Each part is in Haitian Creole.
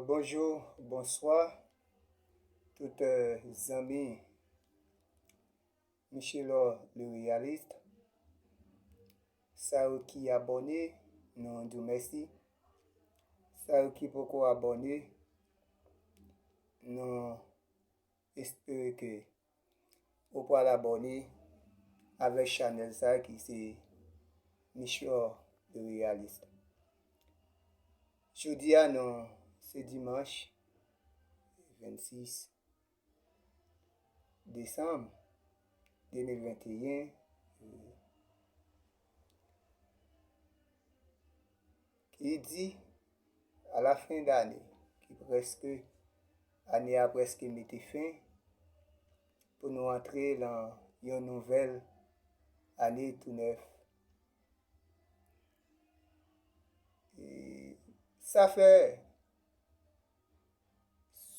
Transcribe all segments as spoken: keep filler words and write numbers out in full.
Bonjou, bonswa, tout, euh, zanmi Michel le Réaliste. Sa yo ki abòne, nou di w mèsi. Sa yo ki poko abòne, nou espere ke ou pral abòne avèk chanèl sa ki se Michel le Réaliste. Jodi a, nou, se dimanch vennsis desanm de mil venteyen, ki di a la fen dane, ki prèske, ane a prèske mete fen, pou nou antre nan yon nouvèl ane tou nèf. E sa fè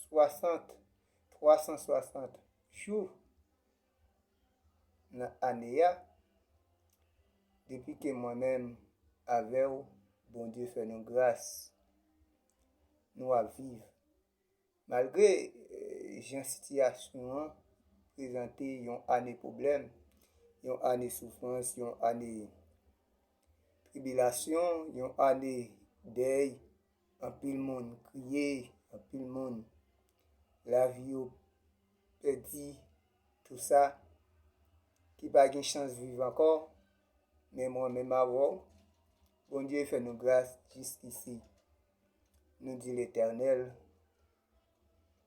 swasant, twa san swasant jou nan ane a, depi ke mwen menm avè w, Bondye fè nou gras, nou ap viv. Malgre, eh, jan sitiyasyon an prezante yon ane pwoblèm, yon ane soufrans, yon ane tribilasyon, yon ane dèy, anpil moun kriye, anpil moun lavi yo pèdi, tou sa, ki pa gen chans viv ankò, men mwen menm avè w, Bondye fè nou gras jiskisi. Nou di Letènèl,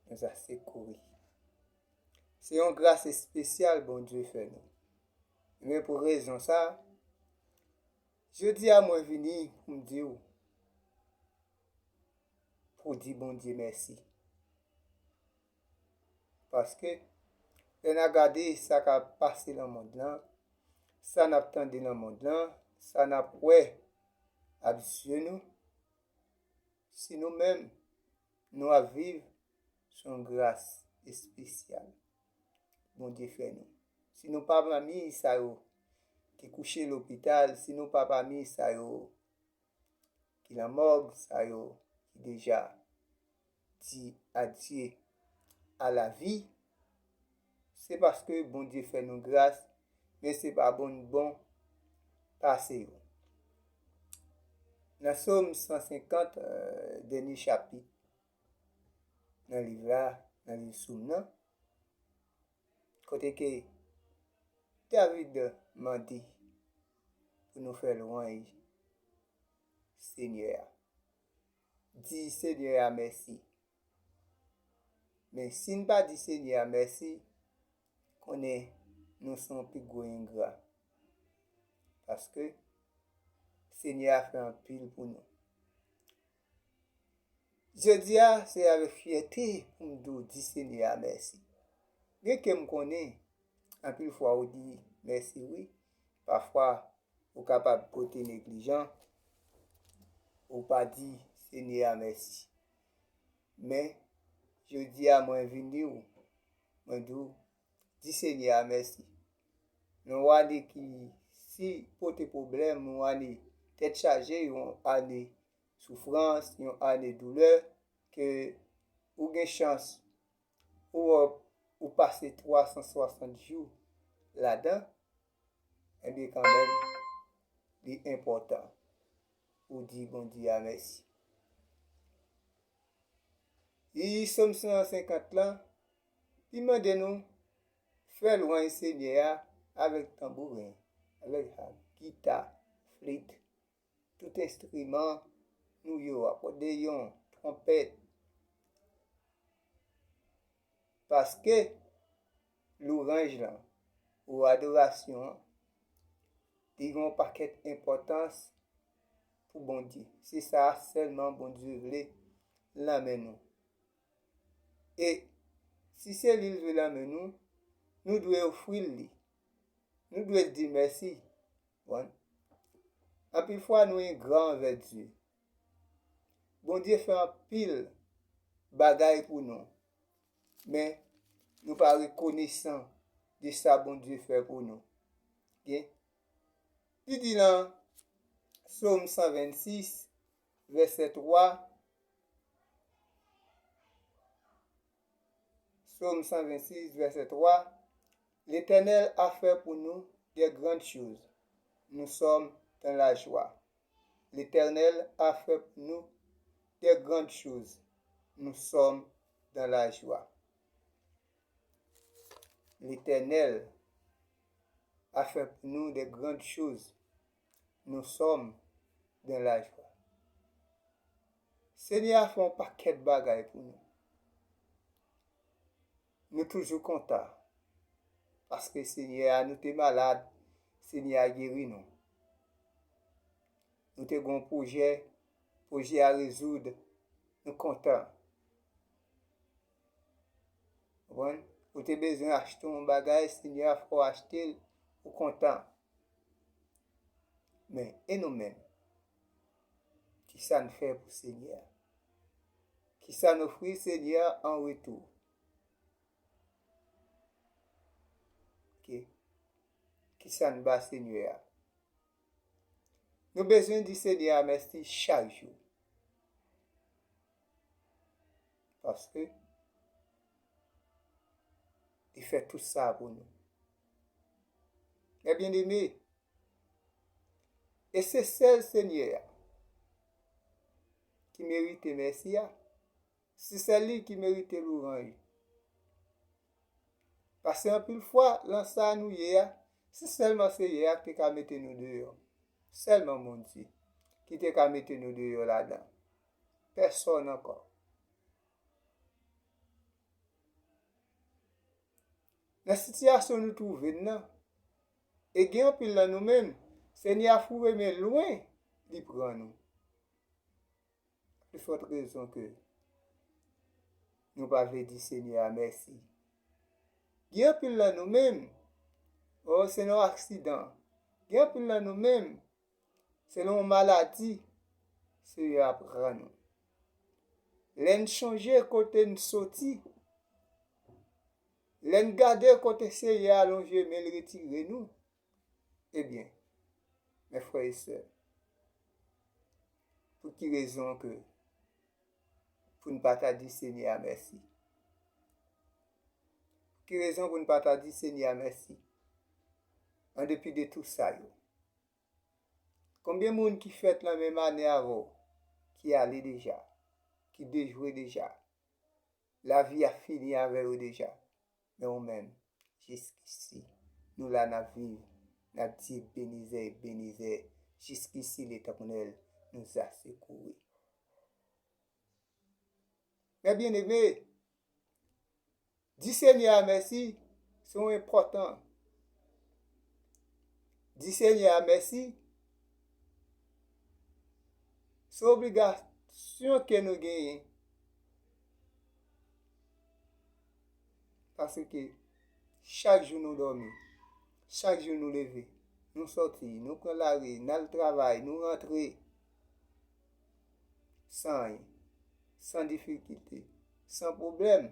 nou sa sekouri. Se yon gras espesyal Bondye fè nou. Men pou rezon sa, jodi a mwen vini pou m di w, pou di Bondye mèsi. Paske, lè n a gade sa k ap pase nan mond lan, sa n ap tande nan mond lan, sa n ap wè ak zye nou, si nou menm, nou ap viv, se yon gras espesyal Bondye fè nou. Si nou pa pami sa yo ki kouche lopital, si nou pa pami sa yo ki nan mòg, sa yo ki deja di adye a lavi, se paske Bondye fè nou gras, men se pa bon n bon pase yo. Nan Sòm san senkant, eh, dènye chapit nan liv la, nan liv Sòm nan, kote ke David mande pou nou fè lwanj Senyè a. Di Senyè a mèsi. Men si n pa di Senyè a mèsi, konnen nou se yon pi gwo engra. Paske Senyè a fè anpil pou nou. Jodi a, se avèk fyète pou m di w di Senyè a mèsi. Byenke m konnen, anpil fwa ou di mèsi wi, pafwa ou kapab ou te neglijan, ou pa di Senyè a mèsi. Men, jodi a mwen vini w, mwen di w, di Senyè a mèsi. Yon ane ki si pote pwoblèm, yon ane tèt chaje, yon ane soufrans, yon ane doulè, ke ou gen chans, ou, ou pase twa san swasant jou ladan, enben kanmenm, li enpòtan ou di Bondye a mèsi. Li Sòm san senkant lan, li mande nou fè lwanj Senyè a avèk tanbouren, avèk gita, flit, tout enstriman nou yo, akòdeyon, twonpèt. Paske lwanj lan, ou adorasyon an, li gen yon pakèt enpòtans pou Bondye. Se sa sèlman Bondye vle nan men nou. E si se li l vle nan men nou, nou dwe ofri l li. Nou dwe di mèsi. Bon. Anpil fwa nou engra anvè Dye. Bondye fè anpil bagay pou nou. Men, nou pa rekonesan de sa Bondye fè pou nou. Gen? Li di nan Sòm san vennsis, vèsè twa, Psaume cent vingt-six, verset trois. L'Éternel a fait pour nous de grandes choses. Nous sommes dans la joie. L'Éternel a fait pour nous de grandes choses. Nous sommes dans la joie. L'Éternel a fait pour nous de grandes choses. Nous sommes dans la joie. Senyè a fè yon pakèt bagay pou nou. Nou toujou kontan. Paske Senyè a, nou te malad, Senyè a geri nou. Nou te gen yon pwojè, pwojè a rezoud, nou kontan. Konprann? Ou te bezwen achte yon bagay, Senyè a fè w achte l, ou kontan. Men, e nou menm? Kisa n fè pou Senyè a? Kisa n ofri Senyè a an retou? Ok. Kisa n ba Senyè a? Nou bezwen di Senyè a mèsi chak jou. Paske li fè tout sa pou nou. Mes bien-aimés, e se sèl Senyè a ki merite mèsi a. Se sèl li ki merite louwanj. Paske anpil fwa, lan sa nou ye a, se sèlman Senyè a ki te ka mete nou deyò. Sèlman Bondye ki te ka mete nou deyò ladan. Pèsòn ankò. Nan sitiyasyon nou twouve n nan, e gen anpil nan nou menm, Senyè a foure men lwen, li pran nou. Pli fòt rezon ke nou pa vle di Senyè a mèsi. Gen anpil nan nou menm, o, se nan yon aksidan. Gen anpil nan nou menm, se nan yon maladi, Senyè a pran nou. Lè n chonje kote n soti, lè n gade kote Senyè a lonje men l retire nou, ebyen, mes frères et sœurs, pou ki rezon ke pou n pa ta di Senyè a mèsi? Ki rezon pou n pa ta di Senyè a mèsi? An depi de tou sa yo. Konbyen moun ki fèt nan menm ane avè w, ki ale deja, ki dejwe deja? Lavi a fini avè yo deja. Men ou menm, jiskisi, nou la n ap viv, n ap di Ebenezè, Ebenezè, jiskisi Letènèl nous a secourus. Mes bien-aimés, di Senyè a mèsi, se yon enpòtan. Di Senyè a mèsi, se obligasyon ke nou genyen. Paske chak jou nou dòmi, chak jou nou leve, nou sòti, nou pran lari, n al travay, nou rantre san anyen, san difikilte, san pwoblèm,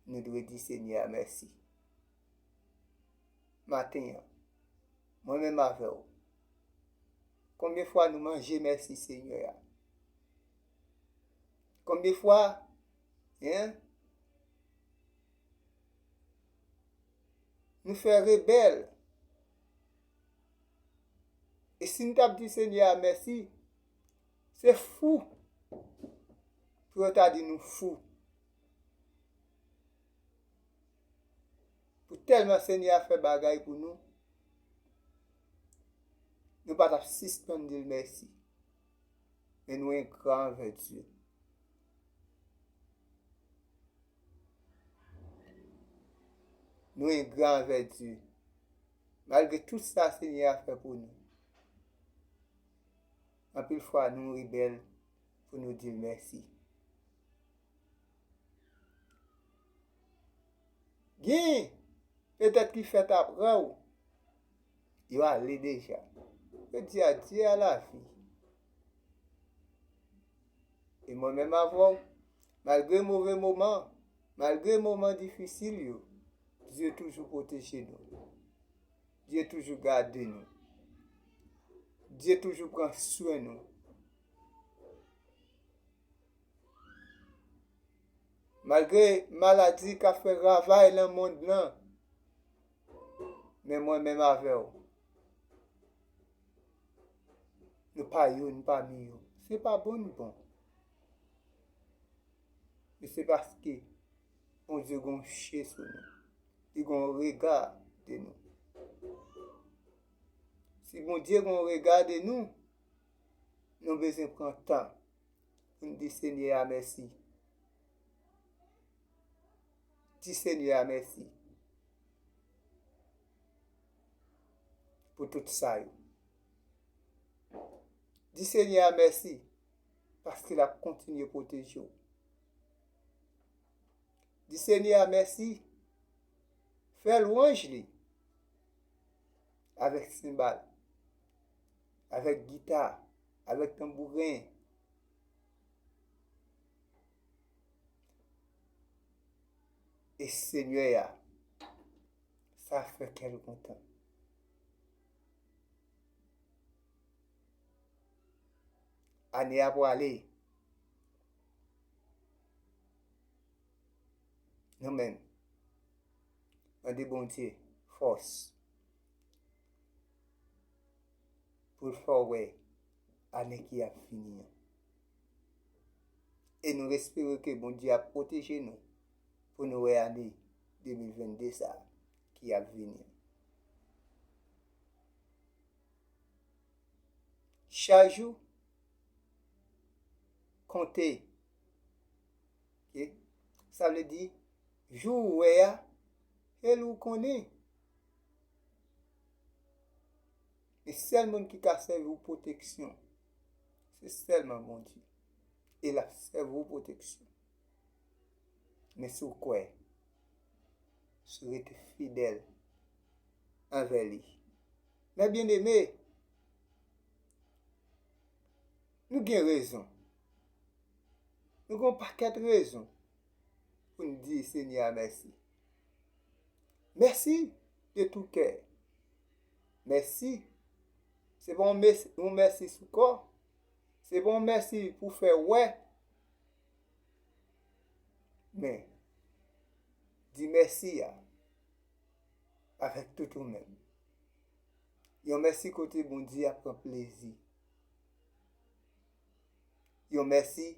nou dwe di Senyè a mèsi. Maten an, mwen menm avè w, konbyen fwa nou manje mèsi Senyè a? Konbyen fwa, en, nou fè rebèl? E si n t ap di Senyè a mèsi, se fou pou yo ta di nou fou. Pou tèlman Senyè a fè bagay pou nou, nou pa t ap sispann di l mèsi. Men nou engra anvè Dye. Nou engra anvè Dye. Malgre tout sa Senyè a fè pou nou, anpil fwa nou rebèl pou nou di l mèsi. Gen petèt ki fèt apre w, yo ale deja. Yo di adye a lavi. E mwen menm avè w, malgre move moman, malgre moman difisil yo, Dye toujou pwoteje nou. Dye toujou gade nou. Dye toujou pran swen nou. Malgre maladi k ap fè ravay nan mond lan, men mwen menm avè w, nou pa youn pami yo. Se pa bon nou bon. Men se paske Bondye gen yon je sou nou. Li gen yon rega de nou. Si Bondye gen yon rega de nou, nou bezwen pran tan pou n di Senyè a mèsi. Di Senyè a mèsi pou tout sa yo. Di Senyè a mèsi paske l ap kontinye pwoteje w. Di Senyè a mèsi. Fè lwanj li avèk senbal, avèk gita, avèk tanbouren. E Senyè a, sa fè kè l kontan. Ane a pwale. Amèn. Mande Bondye fòs pou l fè w wè ane ki ap vini an. E nou espere ke Bondye ap pwoteje nou pou nou wè ane de mil vennde sa a ki ap vini an. Chak jou, konte. Ok? Sa vle di, jou ou wè a, se l ou konnen. E sèl moun ki ka sèvi w pwoteksyon, se sèlman Bondye. E l ap sèvi w pwoteksyon. Men si w kwè, si w rete fidèl anvè li. Mè byeneme, nou gen rezon. Nou gen yon pakèt rezon pou n di Senyè a mèsi. Mèsi de tou kè. Mèsi. Se pa yon mès-, yon mèsi sou kò. Se pa yon mèsi pou fè wè. Men, di mèsi a avèk tout ou menm. Yon mèsi kote Bondye ap pran plezi. Yon mèsi,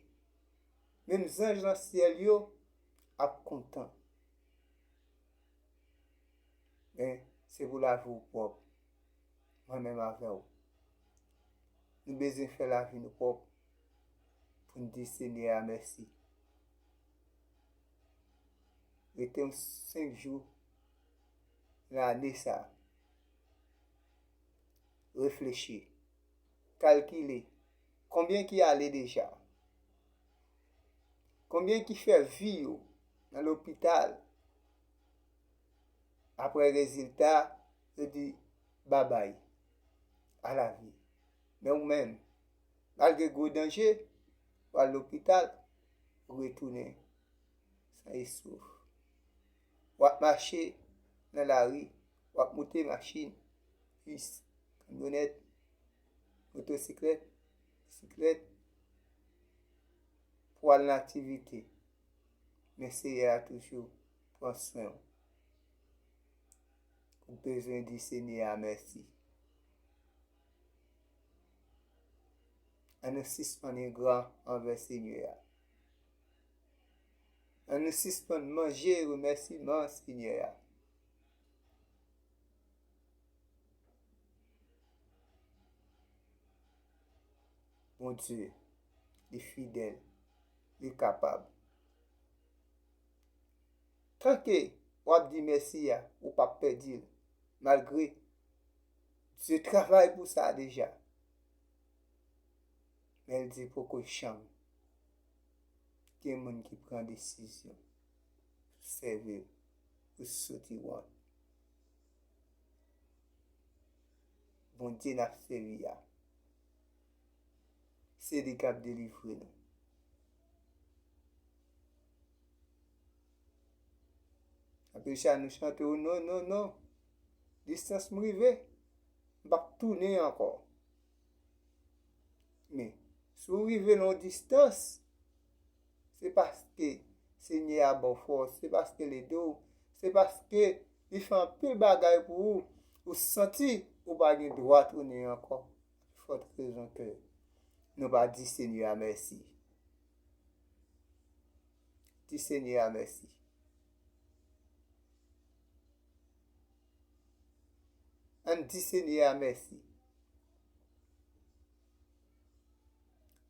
menm zanj nan syèl yo ap kontan. Men, se pou lavi w pwòp. Mwen menm avè w. Nou bezwen fè lavi nou pwòp pou n di Senyè a mèsi. Rete yon senk jou nan ane sa a. Reflechi. Kalkile konbyen ki ale deja. Konbyen ki fè vi yo nan lopital. Apre rezilta, yo di babay a lavi. Men ou menm, malgre gwo danje, w al lopital, ou retounen san e souf. W ap mache nan lari, w ap moute machin, bis, kamyonèt, motosiklèt, siklèt, pou al nan aktivite. Men Senyè a toujou pran swen w. Ou bezwen di Senyè a mèsi. Ann nou sispann engra anvè Senyè a. Ann nou sispann manje remèsiman Senyè a. Bondye, li fidèl, li kapab. Tanke w ap di mèsi a, ou p ap pèdi l, malgre Dye travay pou sa deja. Men l di poko janm gen moun ki pran desizyon pou sèvi l, pou soti wont. Bondye n ap sèvi a, se li k ap delivre nou. Apre sa, nou chante, o non, non, non. Distans m rive, m p ap tounen ankò. Men, si w rive nan yon distans, se paske Senyè a ba w fòs, se paske l ede w, se paske li fè anpil bagay pou ou, ou santi ou pa gen dwa tounen ankò. Fòt rezon ke nou pa di Senyè a mèsi. Di Senyè a mèsi. Ann di Senyè a mèsi.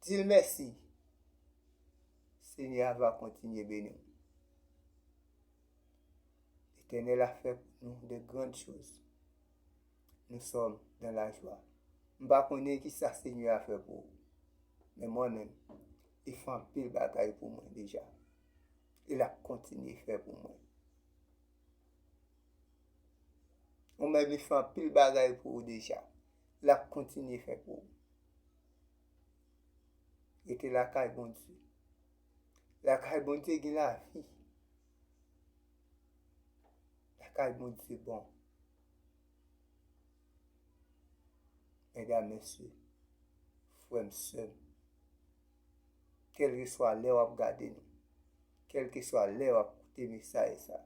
Di l mèsi. Senyè a va kontinye beni w. Letènèl a fè pou nou de grann choz. Nous sommes dans la joie. M pa konnen ki sa Senyè a fè pou ou. Men mwen menm, li fè anpil bagay pou mwen deja. E l ap kontinye fè pou mwen. Ou menm, li fè anpil bagay pou ou deja. L ap kontinye fè pou ou. Rete lakay Bondye. Lakay Bondye gen lavi. Lakay Bondye bon. Medam, mesye, frè m, sè m, kèlkeswa lè w ap gade nou, kèlkeswa lè w ap koute mesaj sa,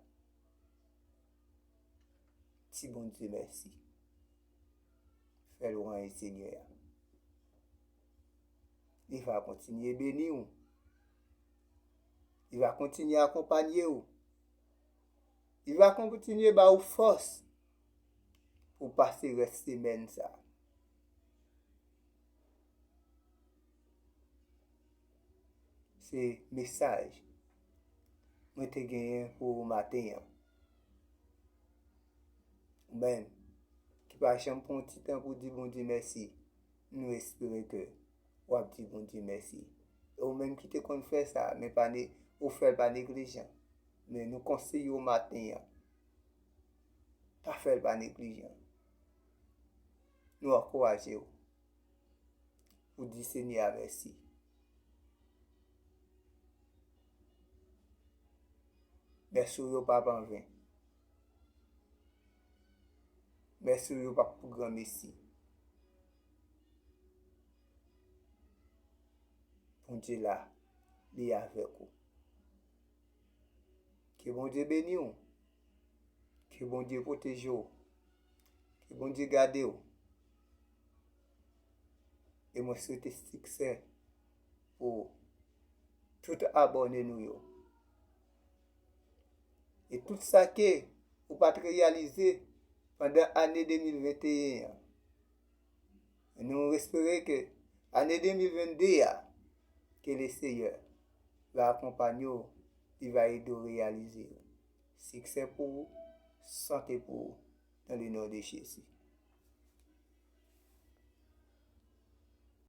di Bondye mèsi. Fè lwanj Senyè a. Li va kontinye beni w. Li va kontinye akonpanye w. Li va kontinye ba ou fòs pou pase rès semèn sa. Se mesaj mwen te genyen pou ou maten an. Ou menm ki pa janm pran ti tan pou di Bondye mèsi, nou espere ke w ap di Bondye mèsi. E ou menm ki te konn fè sa, men pa ne, ou fè l pa neglijan. Men nou konseye w maten an, pa fè l pa neglijan. Nou ankouraje w pou di Senyè a mèsi. Mèsi w yo p ap anven. Mèsi w yo p ap pou granmesi. Bondye la, li avèk ou. Ke Bondye beni w. Ke Bondye pwoteje w. Ke Bondye gade w. E mwen swete siksè pou tout abòne nou yo. E tout sa ke ou pa t reyalize pandan ane de mil venteyen an. Nou espere ke ane de mil vennde a, ke Leseyè va akonpanye w, li va ede w reyalize yo. Siksè pou ou, sante pou ou, dans le nom de Jésus.